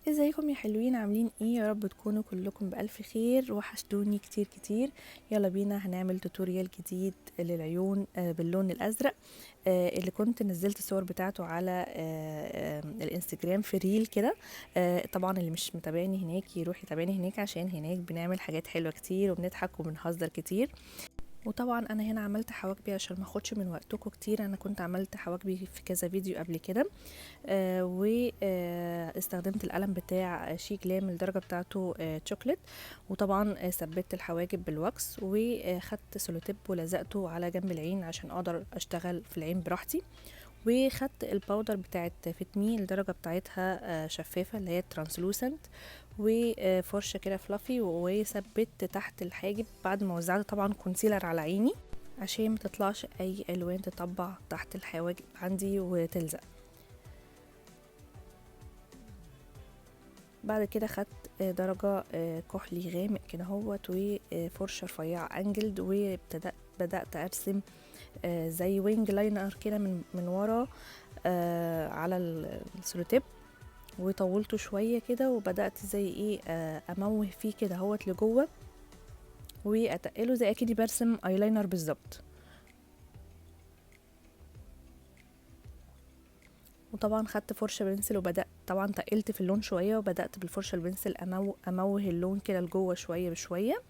ازيكم يا حلوين؟ عاملين ايه؟ يا رب تكونوا كلكم بألف خير. وحشتوني كتير كتير. يلا بينا هنعمل tutorial جديد للعيون باللون الازرق، اللي كنت نزلت الصور بتاعته على الانستجرام في reel كده. طبعا اللي مش متابعني هناك يروح يتابعني هناك، عشان هناك بنعمل حاجات حلوة كتير وبنضحك وبنهزر كتير. وطبعا انا هنا عملت حواجبي عشان ما اخدش من وقتكم كتير. انا كنت عملت حواجبي في كذا فيديو قبل كده، واستخدمت القلم بتاع SHEGLAM الدرجة بتاعته شوكليت. وطبعا ثبت الحواجب بال wax، وخدت سولوتيب ولزقته على جنب العين عشان اقدر اشتغل في العين براحتي. وخدت ال powder بتاعت Fit Me الدرجة بتاعتها شفافة اللي هي translucent، وفرشه كده fluffy، وثبت تحت الحاجب بعد ما وزعت طبعا concealer على عيني عشان ما تطلعش اي الوان تطبع تحت الحواجب عندي وتلزق. بعد كده خدت درجة كحلي غامق كده اهوت، وفرشة رفيعة angled، وبدأت ارسم زي wing liner كده من ورا على السلوتيب، وطولته شوية كده، وبدأت زي ايه اموه فيه كده اهوت لجوه واتقله زي اكني برسم ايلاينر بالظبط. وطبعا خدت فرشة pencil وبدأت طبعا تقلت في اللون شوية، وبدأت بالفرشة ال pencil اموه اللون كده لجوه شوية بشوية.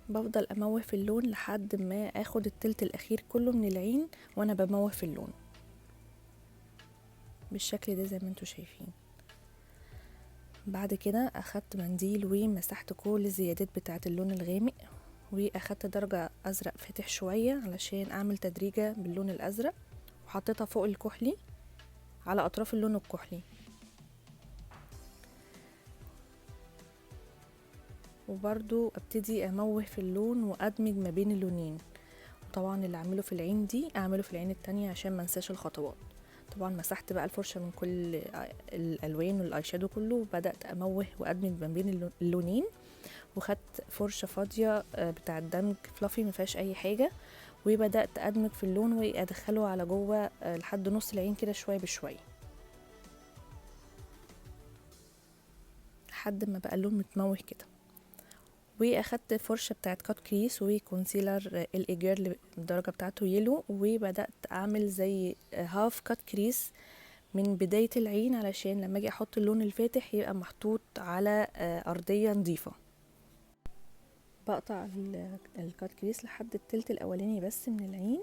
بفضل اموه في اللون لحد ما اخد التلت الاخير كله من العين وانا بموه في اللون بالشكل ده زي ما انتوا شايفين. بعد كده اخدت منديل ومسحت كل الزيادات بتاعه اللون الغامق، واخدت درجة ازرق فاتح شوية علشان اعمل تدريجة باللون الازرق، وحطيتها فوق الكحلي على اطراف اللون الكحلي. وبرضو ابتدي اموه في اللون وادمج ما بين اللونين. وطبعا اللي اعمله في العين دي اعمله في العين التانية عشان ما انساش الخطوات. طبعا مسحت بقى الفرشة من كل الالوان وال eye shadow كله، وبدأت اموه وادمج ما بين اللونين. وخدت فرشة فاضية بتاعة دمج fluffy ما فيهاش اي حاجة، وبدأت ادمج في اللون وادخله على جوه لحد نص العين كده شوية بشوية لحد ما بقى اللون متموه كده. واخدت فرشة بتاعت cut crease و concealer L.A. Girl الدرجة بتاعته yellow، وبدأت اعمل زي half cut crease من بداية العين علشان لما اجي احط اللون الفاتح يبقى محطوط على ارضية نظيفة. بقطع ال cut crease لحد التلت الاولاني بس من العين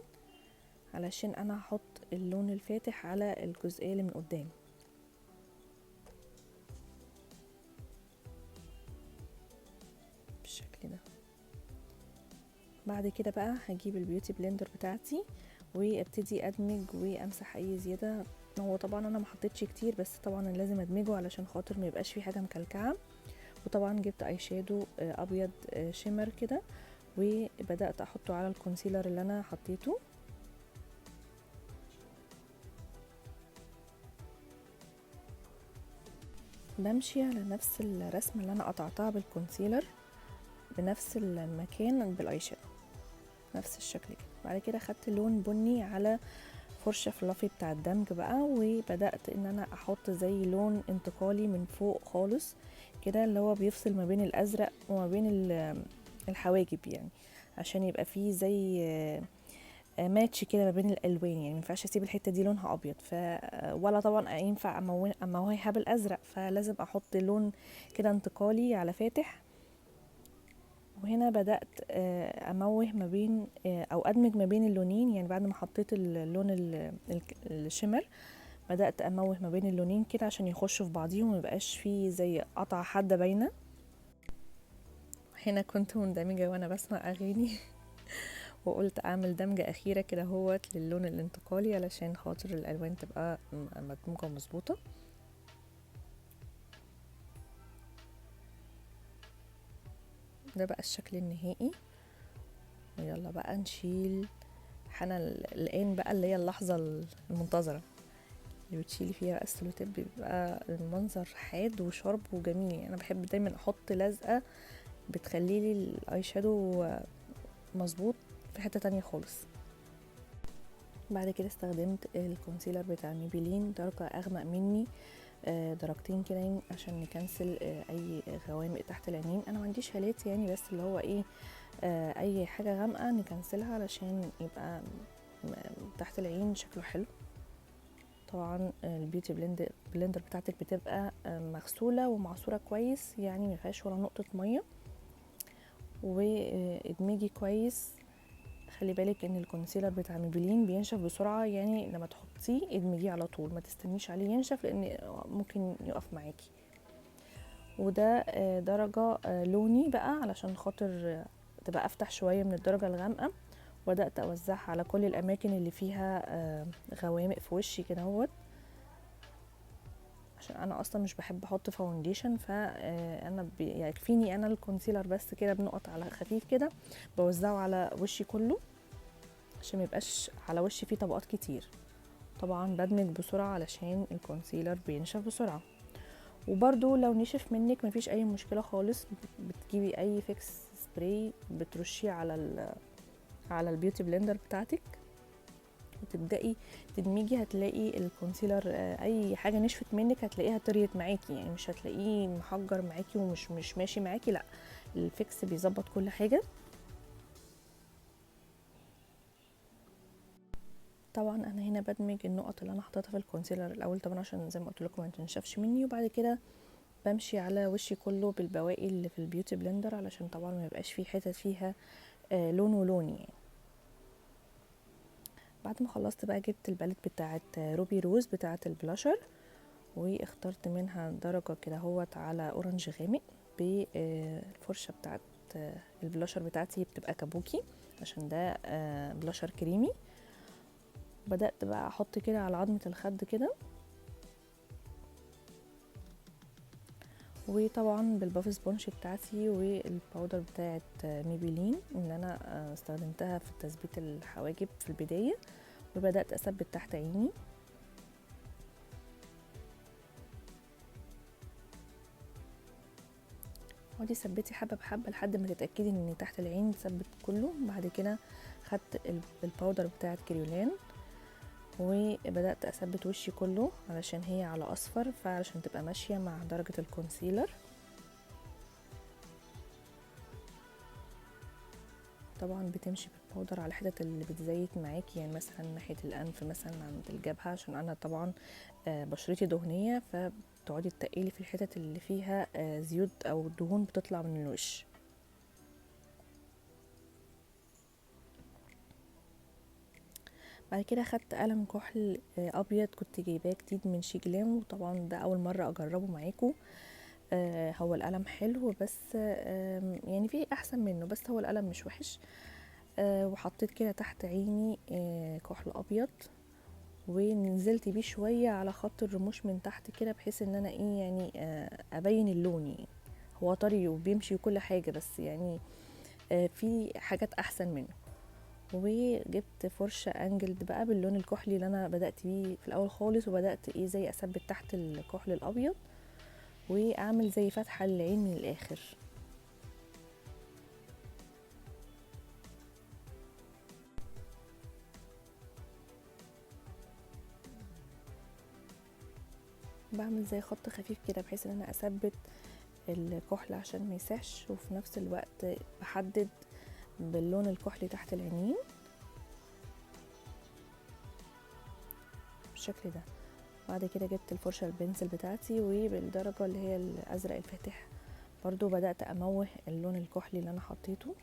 علشان انا هحط اللون الفاتح على الجزئية اللي من قدام. بالشكل ده. بعد كده بقى هجيب ال beauty blender بتاعتي وابتدي ادمج وامسح اي زيادة. هو طبعا انا ما حطيتش كتير، بس طبعا لازم ادمجه علشان خاطر ما يبقاش في حاجة مكلكعه. وطبعا جبت eye shadow ابيض shimmer كده، وبدات احطه على ال concealer اللي انا حطيته. بمشي على نفس الرسمة اللي انا قطعتها بال concealer بنفس المكان بال eye shadow نفس الشكل كده. بعد كده خدت لون بني على فرشه fluffy بتاع الدمج بقى، وبدات ان انا احط زي لون انتقالي من فوق خالص كده اللي هو بيفصل ما بين الازرق وما بين الحواجب، يعني عشان يبقى فيه زي ماتش كده ما بين الالوان. يعني ما ينفعش اسيب الحتة دي لونها ابيض، ف ولا طبعا ينفع اموهها بالازرق، فلازم احط لون كده انتقالي على فاتح. وهنا بدأت اموه ما بين او ادمج ما بين اللونين، يعني بعد ما حطيت اللون ال shimmer بدأت اموه ما بين اللونين كده عشان يخشوا في بعضيهم وما يبقاش فيه زي قطعة حادة باينة. هنا كنت مندمجة وانا بسمع اغاني وقلت اعمل دمجة اخيرة كده اهوت للون الانتقالي علشان خاطر الالوان تبقى مدموجة ومظبوطة. ده بقى الشكل النهائي. ويلا بقى نشيل حنا الآن بقى اللي هي اللحظة المنتظرة اللي بتشيلي فيها بقى السلوتيب، بيبقى المنظر حاد و sharp وجميل. يعني انا بحب دايما احط لزقة بتخليلي ال eye shadow مظبوط في حتة تانية خالص. بعد كده استخدمت ال concealer بتاع Maybelline درجة اغمق مني درجتين كده عشان نكنسل اي غوامق تحت العينين. انا ما عنديش هالات يعني، بس اللي هو ايه اي حاجة غامقه نكنسلها علشان يبقى تحت العين شكله حلو. طبعا ال beauty blender بتاعتك بتبقى مغسوله ومعصوره كويس، يعني ما فيهاش ولا نقطة مية، وادمجي كويس. خلي بالك ان ال concealer بتاع ميبلين بينشف بسرعة، يعني لما تحطيه ادمجيه على طول، ما تستنيش عليه ينشف لان ممكن يقف معاكي. وده درجه لوني بقى علشان خاطر تبقى افتح شوية من الدرجة الغامقه. بدأت اوزعها على كل الاماكن اللي فيها غوامق في وشي كده اهوت، عشان انا اصلا مش بحب احط foundation، فانا يكفيني انا ال concealer بس كده بنقط على خفيف كده بوزعه على وشي كله عشان ما يبقاش على وشي فيه طبقات كتير. طبعا بدمج بسرعة علشان ال concealer بينشف بسرعة. وبرده لو نشف منك مفيش اي مشكلة خالص، بتجيبي اي fix spray بترشيه على ال beauty blender بتاعتك وتبدأي تدمجي. هتلاقي ال concealer اي حاجة نشفت منك هتلاقيها طريت معاكي، يعني مش هتلاقيه محجر معاكي ومش مش ماشي معاكي، لا ال fix بيظبط كل حاجة. طبعا انا هنا بدمج النقط اللي انا حطيتها في ال concealer الاول طبعا عشان زي ما قلت لكم ما تنشفش مني، وبعد كده بمشي على وشي كله بالبواقي اللي في ال beauty blender علشان طبعا ما يبقاش فيه حتت فيها لون ولون يعني. بعد ما خلصت بقى جبت ال palette بتاعه Ruby Rose بتاعه البلاشر، واخترت منها درجه كده اهوت على orange غامق بالفرشه بتاعه البلاشر بتاعتي، بتبقى kabuki عشان ده بلاشر كريمي. بدأت بقى احط كده على عظمه الخد كده، وطبعا بال puff sponge بتاعتي وال powder بتاعت ميبيلين اللي انا استخدمتها في تثبيت الحواجب في البداية، وبدات اثبت تحت عيني. ودي ثبتي حبه بحبه لحد ما تتاكدي ان تحت العين ثبت كله. بعد كده خدت ال powder بتاعت كريولان وبدات اثبت وشي كله علشان هي على اصفر، فعشان تبقى ماشية مع درجه ال concealer. طبعا بتمشي بال powder على الحتت اللي بتزيت معاكي، يعني مثلا ناحية الانف، مثلا عند الجبهة، عشان انا طبعا بشرتي دهنية، فبتقعدي تقلي في الحتت اللي فيها زيوت او دهون بتطلع من الوش. بعد كده خدت قلم كحل ابيض كنت جايباه جديد من شيجلام، وطبعا ده اول مرة اجربه معاكم. هو القلم حلو بس يعني فيه احسن منه، بس هو القلم مش وحش. وحطيت كده تحت عيني كحل ابيض، ونزلت بيه شوية على خط الرموش من تحت كده، بحيث ان انا ايه يعني ابين اللون. يعني هو طري وبيمشي وكل حاجة، بس يعني في حاجات احسن منه. وجبت فرشة angled بقى باللون الكحلي اللي انا بدأت بيه في الاول خالص، وبدأت ايه زي اثبت تحت الكحل الابيض واعمل زي فتحة للعين من الاخر. بعمل زي خط خفيف كده بحيث ان انا اثبت الكحل عشان ما يسحش، وفي نفس الوقت بحدد باللون الكحلي تحت العينين بالشكل ده. بعد كده جبت الفرشة البنسل بتاعتي، وبالدرجة اللي هي الازرق الفاتح برضو بدأت اموه اللون الكحلي اللي انا حطيته.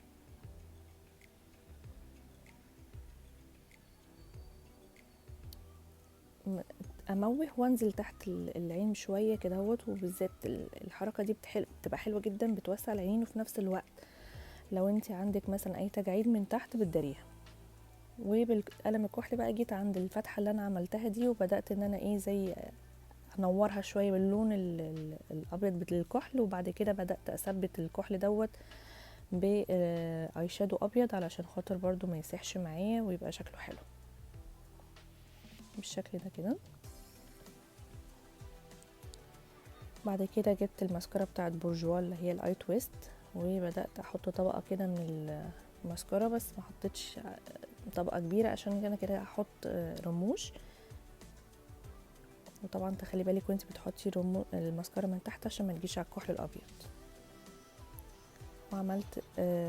اموه وانزل تحت العين شوية كده اهوت، وبالذات الحركة دي بتبقى حلوة جدا، بتوسع العين، وفي نفس الوقت لو انت عندك مثلا اي تجاعيد من تحت بتداريها. وبالقلم الكحلي بقى جيت عند الفتحة اللي انا عملتها دي، وبدات ان انا ايه زي انورها شوية باللون الابيض بالكحل، وبعد كده بدات اثبت الكحل دوت ب eye shadow ابيض علشان خاطر برضو ما يسيحش معايا ويبقى شكله حلو بالشكل ده كده. بعد كده جبت الماسكارا بتاعت بورجوا اللي هي ال eye twist، وبدات احط طبقه كده من الماسكارا، بس ما حطيتش طبقه كبيرة عشان انا كده هحط رموش. وطبعا تخلي بالك وانت بتحطي الماسكارا من تحت عشان ما تجيش على الكحل الابيض. وعملت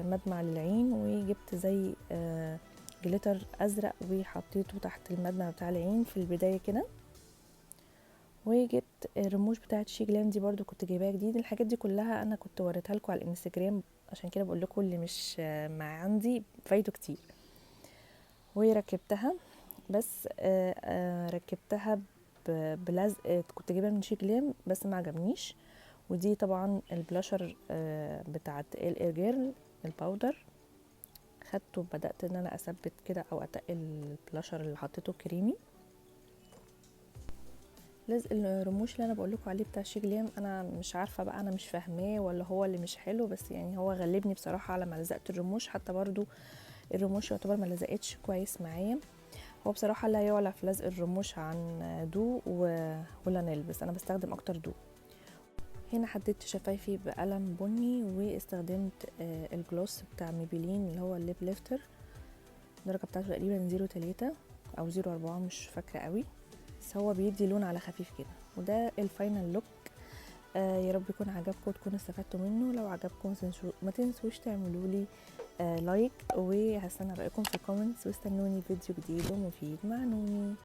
مدمع للعين، وجبت زي glitter ازرق وحطيته تحت المدمع بتاع العين في البداية كده. وجبت الرموش بتاعت SHEGLAM دي برضو كنت جايباها جديد. الحاجات دي كلها انا كنت وريتها لكم على الانستجرام، عشان كده بقول لكم اللي مش مع عندي فايته كتير. وركبتها بس ركبتها بلزق كنت جايبها من SHEGLAM بس ما عجبنيش. ودي طبعا البلاشر بتاعت LA Girl ال powder، خدته وبدات ان انا اثبت كده او اتقل البلاشر اللي حطيته كريمي. لزق الرموش اللي انا بقول لكم عليه بتاع SHEGLAM انا مش عارفه بقى، انا مش فاهماه ولا هو اللي مش حلو، بس هو غلبني بصراحة على ما لزقت الرموش. حتى برضو الرموش يعتبر ما لزقتش كويس معايا. هو بصراحة لا يعلى في لزق الرموش عن دو ولانيل، بس انا بستخدم اكتر دو. هنا حددت شفايفي بقلم بني، واستخدمت ال gloss بتاع Maybelline اللي هو ال Lip Lifter، الدرجة بتاعته تقريبا 0.3 او 0.4 مش فاكره قوي، بس هو بيدي لون على خفيف كده. وده ال final look. يا رب يكون عجبكم وتكونوا استفدتوا منه. لو عجبكم ما تنسوش تعملوا لي like، وهستنى رايكم في ال comments، واستنوني فيديو جديد ومفيد مع نوني.